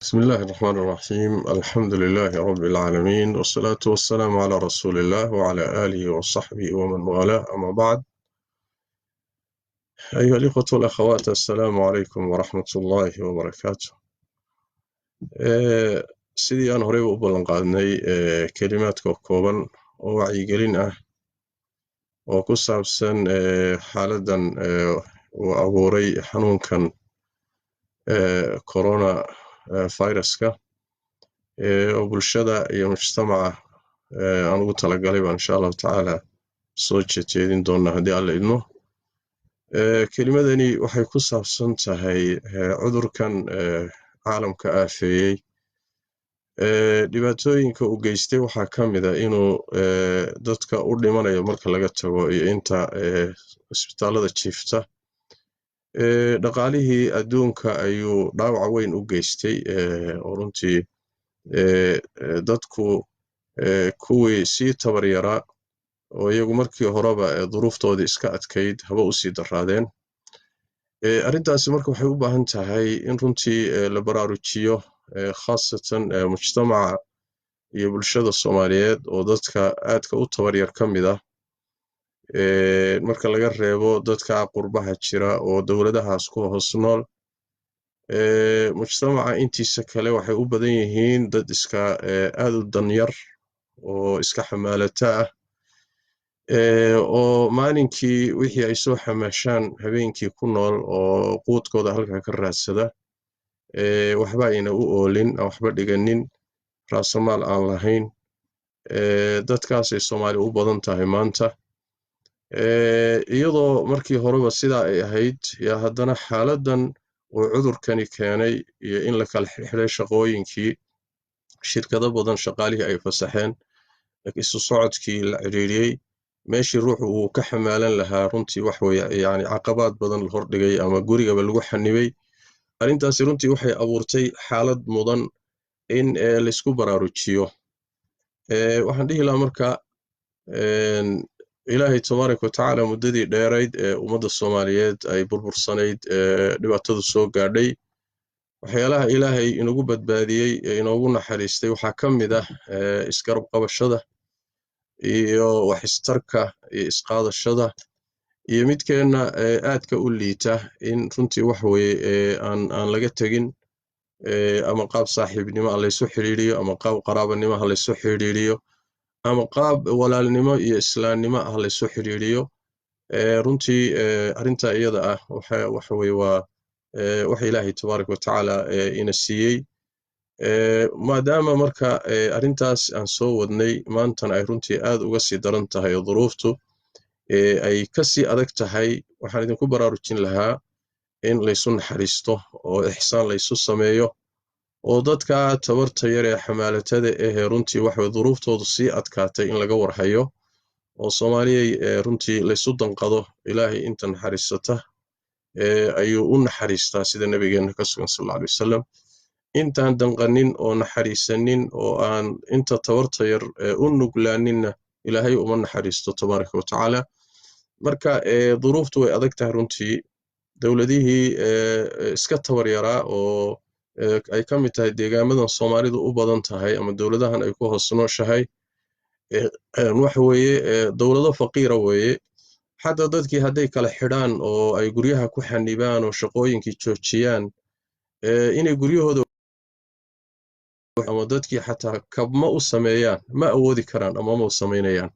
بسم الله الرحمن الرحيم، الحمد لله رب العالمين، والصلاة والسلام على رسول الله وعلى آله وصحبه ومن والاه، أما بعد. أيها الإخوة والأخوات، السلام عليكم ورحمة الله وبركاته. Sidii aan horeyba u ballan qaadnay, kelimaadka kooban oo wacyigelin ah oo ku saabsan xaaladdan uu abuuray xanuunkan corona viruska oo bulshada iyo mujtamaca aan ugu talagalay baan insha Allahu tacaala soo jeedin doonaa haddii Alla idmo. Kelimadani waxay ku saabsan tahay cudurkan caalamka aafeeyey. Dhibaatooyinka uu geystay waxaa ka mid a inuu dadka u dhimanayo marka laga tago iyo inta isbitaallada jiifta, dhaqaalihii adduunka ayuu dhaawac weyn u geystay, oo runtii dadku kuwii sii tabar yaraa oo iyagu markii horeba duruuftoodii iska adkayd haba usii daraadeen. Arrintaasi marka waxay u baahan tahay in runtii la baraarujiyo, khaasatan mujtamaca iyo bulshada Soomaaliyeed oo dadka aadka u tabaryar ka mid ah, marka laga reebo dadka qurbaha jira oo dowladahaas ku hoos nool. Mujtamaca intiisa kale waxay u badan yihiin dad iska aad u danyar oo iska xamaalata ah, oo maalinkii wixii ay soo xamaashaan habeenkii ku nool oo quudkooda halkaa ka raadsada, waxba ayna u oolin, aan waxba dhiganin, raasamaal aan lahayn. Dadkaasay Soomaali u badan tahay maanta. Iyadoo markii horeba sidaa ay ahayd, yaa haddana xaaladdan uu cudurkani keenay iyo in la kala xirxiray shaqooyinkii, shirkado badan shaqaalihii ay fasaxeen, isu socodkii la cidhiidhiyey, meeshii ruuxu uu ka xamaalan lahaa runtii wax weeye yani caqabaad badan la hordhigay ama gurigaba lagu xanibay. Arrintaasi runtii waxay abuurtay xaalad mudan in laysku baraarujiyo. Waxaan dhihi lahaa marka, Ilaahay tabaaraka watacaala muddadii dheerayd ee ummadda Soomaaliyeed ay burbursanayd, dhibaatadu soo gaadhay, waxyaalaha Ilaahay inagu badbaadiyey ee inoogu naxariistay waxaa ka mid ah isgarab qabashada iyo wax istarka iyo isqaadashada iyo midkeenna aadka u liita in runtii wax weeye aan laga tegin, ama qaab saaxiibnimo ha laysu xidhiidhiyo, ama qaab qaraabanimo ha laysu xidhiidhiyo, ama qaab walaalnimo iyo islaamnimo ah laysu xidhiidhiyo. Runtii arrintaa iyada ah waxa weye waa waxa Ilaahay tabaaraka watacaala ina siiyey. Maadaama marka arrintaas aan soo wadnay, maantana ay runtii aad uga sii daran tahay oo duruuftu ay ka sii adag tahay, waxaan idinku baraarujin lahaa in laysu naxariisto oo ixsaan laysu sameeyo, oo dadka tabarta yar ee xamaalatada ahee runtii waxaway duruuftoodu sii adkaatay in laga warhayo, oo Soomaaliyay runtii laysu danqado. Ilaahay inta naxariisata ayuu u naxariistaa, sida nabigeenna ka sugan sal alla alay wasalam. Intaan danqanin oo naxariisanin oo aan inta tabarta yar u nuglaaninna, Ilaahay uma naxariisto tabaaraka wa tacaala. Marka duruuftu way adag tahay runtii. Dowladihii iska tabar yaraa oo ay ka mid tahay deegaamadan Soomaalidu u badan tahay ama dowladahan ay ku hoos nooshahay, waxa weeye dowlado faqiira weeye. Xataa dadkii hadday kala xidhaan oo ay guryaha ku xanibaan oo shaqooyinkii joojiyaan, inay guryahooda ama dadkii xataa kabma u sameeyaan ma awoodi karaan ama ma u samaynayaan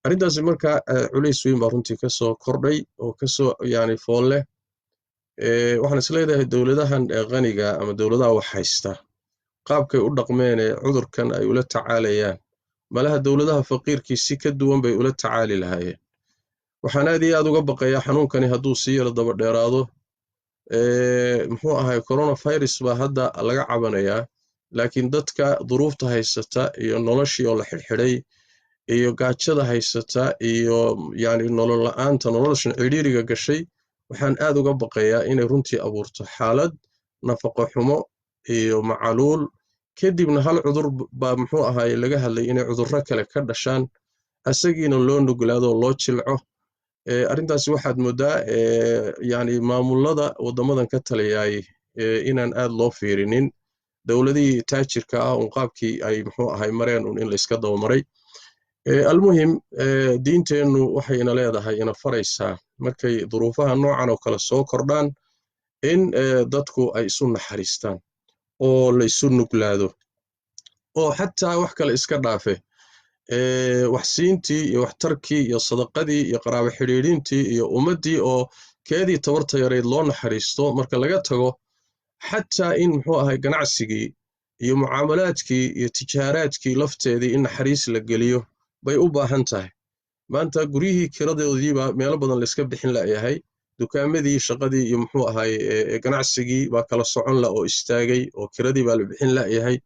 arrintaasi. Marka culays weyn baa runtii ka soo kordhay oo kasoo yani fool leh. Waxaan is leedahay dowladahan qaniga ama dowladaha wax haysta qaabkay u dhaqmeen ee cudurkan ay ula tacaalayaan, malaha dowladaha faqiirkii si ka duwan bay ula tacaali lahaayeen. Waxaan aad iyo aad uga baqayaa xanuunkani hadduu sii yaro daba dheeraado. Muxuu ahay, coronavirus baa hadda laga cabanayaa, laakiin dadka duruufta haysata iyo noloshii oo la xidhxidhay iyo gaajada haysata iyo yani nolol la'aanta, noloshan cidhiiriga gashay, waxaan aad uga baqayaa inay runtii abuurto xaalad nafaqo xumo iyo macaluul. Kadibna hal cudur baa muxuu ahaaye laga hadlay inay cudurro kale ka dhashaan, asagiina loo nuglaado oo loo jilco. Arrintaasi waxaad moodaa yani maamulada waddamadan ka taliyaay inaan aad loo fiirinin. Dowladihii taajirka ah un qaabkii ay muxuu ahay mareen un in layska dabamaray. Almuhim, diinteennu waxayna leedahay, ina faraysaa markay duruufaha noocan oo kale soo kordhaan in dadku ay isu naxariistaan oo laysu nuglaado, oo xataa wax kale iska dhaafe, waxsiintii iyo waxtarkii iyo sadaqadii iyo qaraabo xidhiidhintii iyo ummaddii oo keedii tabarta yarayd loo naxariisto marka laga tago, xataa in muxuu ahay ganacsigii iyo mucaamalaadkii iyo tijaaraadkii lafteedii in naxariis la geliyo bay u baahan tahay. Maanta guryihii kiradoodiibaa meelo badan layska bixin la'yahay, dukaamadii shaqadii iyo muxuu ahay ganacsigii baa kala socon la oo istaagay, oo kiradii baa la bixin la'yahay,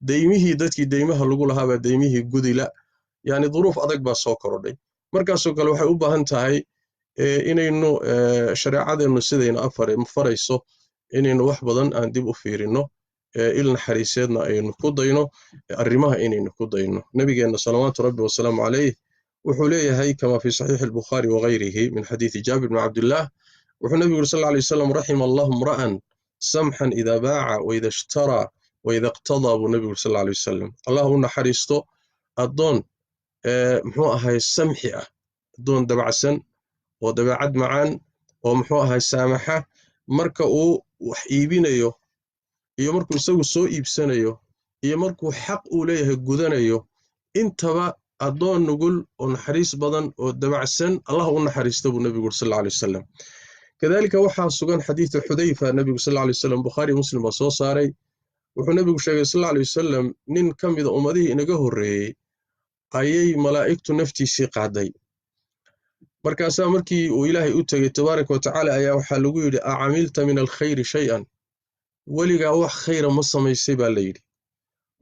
deymihii dadkii deymaha lagu lahaabaa deymihii gudila, yacni duruuf adag baa soo korodhay. Markaasoo kale waxay u baahan tahay inaynu shareecadeennu sidayna farayso inaynu wax badan aan dib u fiirinno, il naxariiseedna aynu ku dayno arrimaha inaynu ku dayno. Nabigeenna salawaatu rabbi wasalaamu calayh wuxuu leeyahay, kama fi saxiixi albukhaari wagayrihi min xadiidi Jaabir bni Cabdillah, wuxuu nabigu yuri sal lla alay wasalam: "Raxima allahu imra'an samxan idaa baaca waida ishtaraa waida iqtadaa," buu nabigu yuri sal alla alay wasalam. Allah u naxariisto addoon muxuu ahay samxi ah, addoon dabacsan oo dabeecad macaan oo muxuu ahay saamaxa marka uu wax iibinayo iyo markuu isagu soo iibsanayo iyo markuu xaq uu leeyahay gudanayo intaba, addoon nugul oo naxariis badan oo dabacsan Allah u naxariista, buu nabigu yuri sal alla alay wasalam. Kadalika waxaa sugan xadiidu Xudayfa, nabigu sal alla alay wasalam, Bukhaari, Muslim baa soo saaray, wuxuu nabigu sheegay sal alla alay wasalam nin ka mida ummadihii inaga horreeyey ayay malaa'igtu naftiisii qaaday. Markaasaa markii uu Ilaahay u tegey tabaaraka wa tacaala ayaa waxaa lagu yidhi: "Acamilta min alkhayri shay-an? Weligaa wax khayra ma samaysay?" baa la yidhi.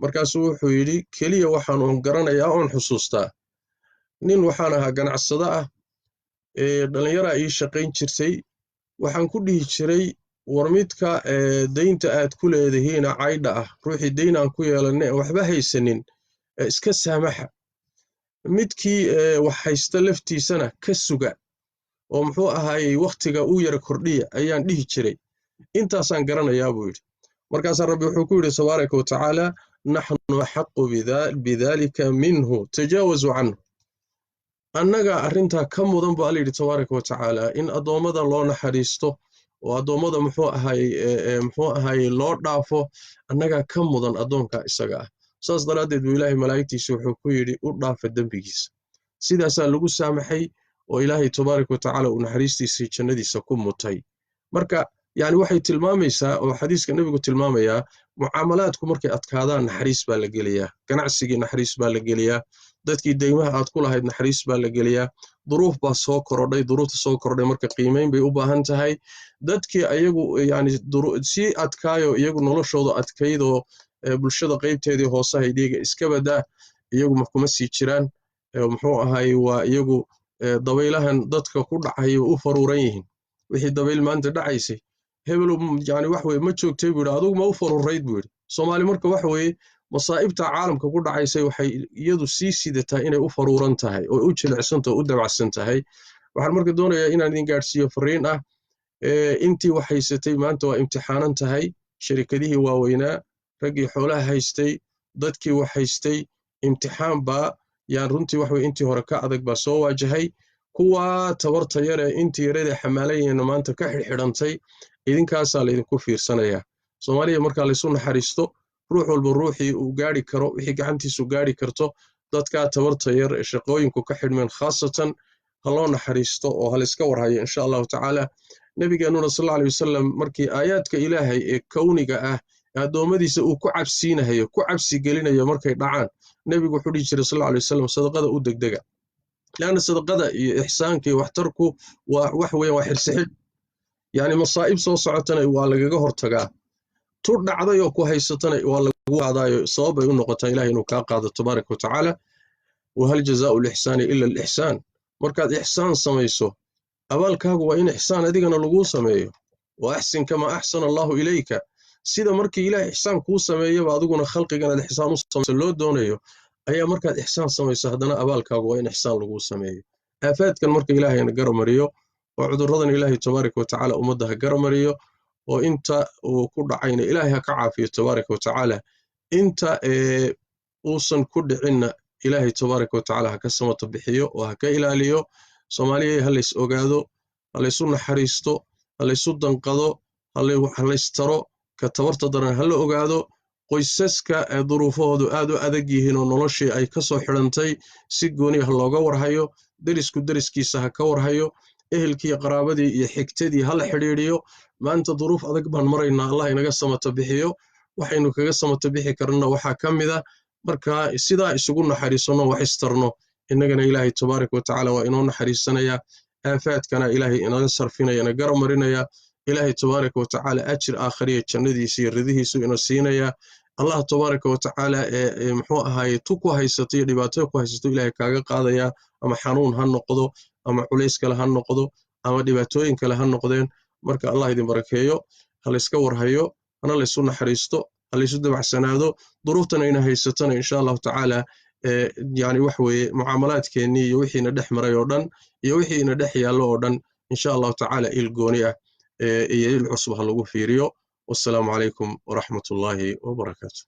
Markaasuu wuxuu yidhi: "Keliya waxaan uun garanayaa oon xusuustaa nin waxaan ahaa ganacsado ah ee dhallinyaraa ii shaqayn jirtay. Waxaan ku dhihi jiray: war midka daynta aad ku leedihiina caydha ah, ruuxii dayn aan ku yeelannay aan waxba haysanin, iska saamaxa, midkii wax haysta laftiisana ka suga oo muxuu ahaayey wakhtiga u yara kordhiya ayaan dhihi jiray. Intaasaan garanayaa," buu yidhi. Markaasaa Rabbi wuxuu ku yidhi tabaaraka wa tacaala: "Naxnu axaqu bidalika minhu, tajaawazuu canhu." Annagaa arrintaa ka mudan, bu Alla yidhi tabaaraka wa tacaala, in addoommada loo naxariisto oo addoommada muxuu ahaayey loo dhaafo, annagaa ka mudan addoonka isaga ah. Saas daraaddeed buu Ilaahay malaa'igtiisa wuxuu ku yidhi: "U dhaafa dembigiisa." Sidaasaa lagu saamaxay oo Ilaahay tabaaraka wa tacaala uu naxariistiisii jannadiisa ku mutay. Marka yani waxay tilmaamaysaa oo xadiiska nebigu tilmaamayaa, mucaamalaadku markay adkaadaan naxariis baa la geliyaa, ganacsigii naxariis baa la geliyaa, dadkii deymaha aad ku lahayd naxariis baa la geliyaa. Duruuf baa soo korodhay, duruufta soo korodhay marka qiimayn bay u baahan tahay. Dadkii ayagu yani sii adkaayo, iyagu noloshooda adkaydoo bulshada qaybteedii hoosehayd, iyaga iska badaa, iyagu kuma sii jiraan, muxuu ahay, waa iyagu dabaylahan dadka ku dhacay u faruuran yihiin. Wixii dabayl maanta dhacaysay, hebelow yani wax weye ma joogtay, buu yidhi, adugu ma u faruurayd, buu yidhi. Soomaali marka waxa weeye masaa'ibta caalamka ku dhacaysay waxay iyadu sii sidataa inay u faruuran tahay oo u jilicsantahay oo u dabacsan tahay. Waxaan marka doonayaa inaan idin gaadhsiiyo fariin ah: intii wax haysatay maanta waa imtixaanan tahay. Sharikadihii waaweynaa, raggii xoolaha haystay, dadkii wax haystay, imtixaan baa yaan runtii wax weye intii hore ka adag baa soo waajahay. Kuwaa tabarta yare, intii yaradee xamaalayeenna maanta ka xidhxidhantay, idinkaasaa laydinku fiirsanayaa. Soomaaliya markaa laysu naxariisto, ruux walba ruuxii uu gaari karo, wixii gacantiisu gaari karto, dadkaa tabarta yar ee shaqooyinku ka xidhmeen khaasatan ha loo naxariisto oo ha layska warhayo, insha Allahu tacaala. Nabigeennuna sal alla alay wasalam markii aayaadka Ilaahay ee kowniga ah ee addoommadiisa uu ku cabsiinahayo, ku cabsi gelinayo markay dhacaan, nebigu wuxuu dhihi jiray sal alla alay wasalam: "Sadaqada u degdega," leanna sadaqada iyo ixsaanka iyo waxtarku waa wax weeyaan, waa xirsixidh, yacni masaa'ib soo socotana waa lagaga hortagaa, tu dhacday oo ku haysatana waa lagu qaadaayo, sabab bay u noqotaa Ilahay inuu kaa qaado tabaaraka wa tacaala. Wahal jazaau lixsaani ila alixsaan? Markaad ixsaan samayso, abaalkaagu waa in ixsaan adigana laguu sameeyo. Wa axsin kamaa axsana Allahu ilayka. Sida markii Ilahay ixsaan kuu sameeyaba adiguna khalqiganaad ixsaan u samayso loo doonayo, ayaa markaad ixsaan samayso haddana abaalkaagu waa in ixsaan laguu sameeyo. Aafaadkan marka Ilaahayna garamariyo oo cudurradan Ilaahay tabaaraka wa tacaala ummadda ha garamariyo. Oo inta uu ku dhacayna Ilaahay ha ka caafiyo tabaaraka wa tacaala, inta uusan ku dhicinna Ilaahay tabaaraka wa tacaala ha ka samata bixiyo oo ha ka ilaaliyo. Soomaaliya, ha lays ogaado, ha laysu naxariisto, ha laysu danqado, ha laystaro ka tabarta daran, ha la ogaado qoysaska ee duruufahoodu aad u adag yihiin oo noloshii ay ka soo xidhantay si gooni ah looga warhayo. Derisku deriskiisa ha ka warhayo, ehelkii, qaraabadii iyo xigtadii ha la xidhiidhiyo. Maanta duruuf adag baan maraynaa, Allah inaga samata bixiyo. Waxaynu kaga samata bixi karna waxaa ka mid a marka sidaa isugu naxariisanno, wax istarno. Innagana Ilaahay tabaaraka wa tacaala waa inoo naxariisanayaa, aafaadkana Ilaahay inaga sarfinaya, ina garab marinaya. Ilaahay tabaaraka wa tacaala ajir aakhariya, jannadiisa iyo ridihiisu ina siinaya. Allah tabaaraka wa tacaala ee muxuu ahaaye tu ku haysato iyo dhibaato ku haysato Ilaahay kaaga qaadaya, ama xanuun ha noqdo, ama culays kale ha noqdo, ama dhibaatooyin kale ha noqdeen. Marka Allah idin barakeeyo, ha layska warhayo, hana laysu naxariisto, ha laysu dabacsanaado. Duruuftan ayna haysatana, insha Allahu tacaala, yani wax weeye mucaamalaadkeennii iyo wixiina dhex maray oo dhan iyo wixiina dhex yaallo oo dhan, insha Allahu tacaala, il gooni ah iyo il cusub ha lagu fiiriyo. Wassalaamu calaykum waraxmat ullaahi wabarakaatu.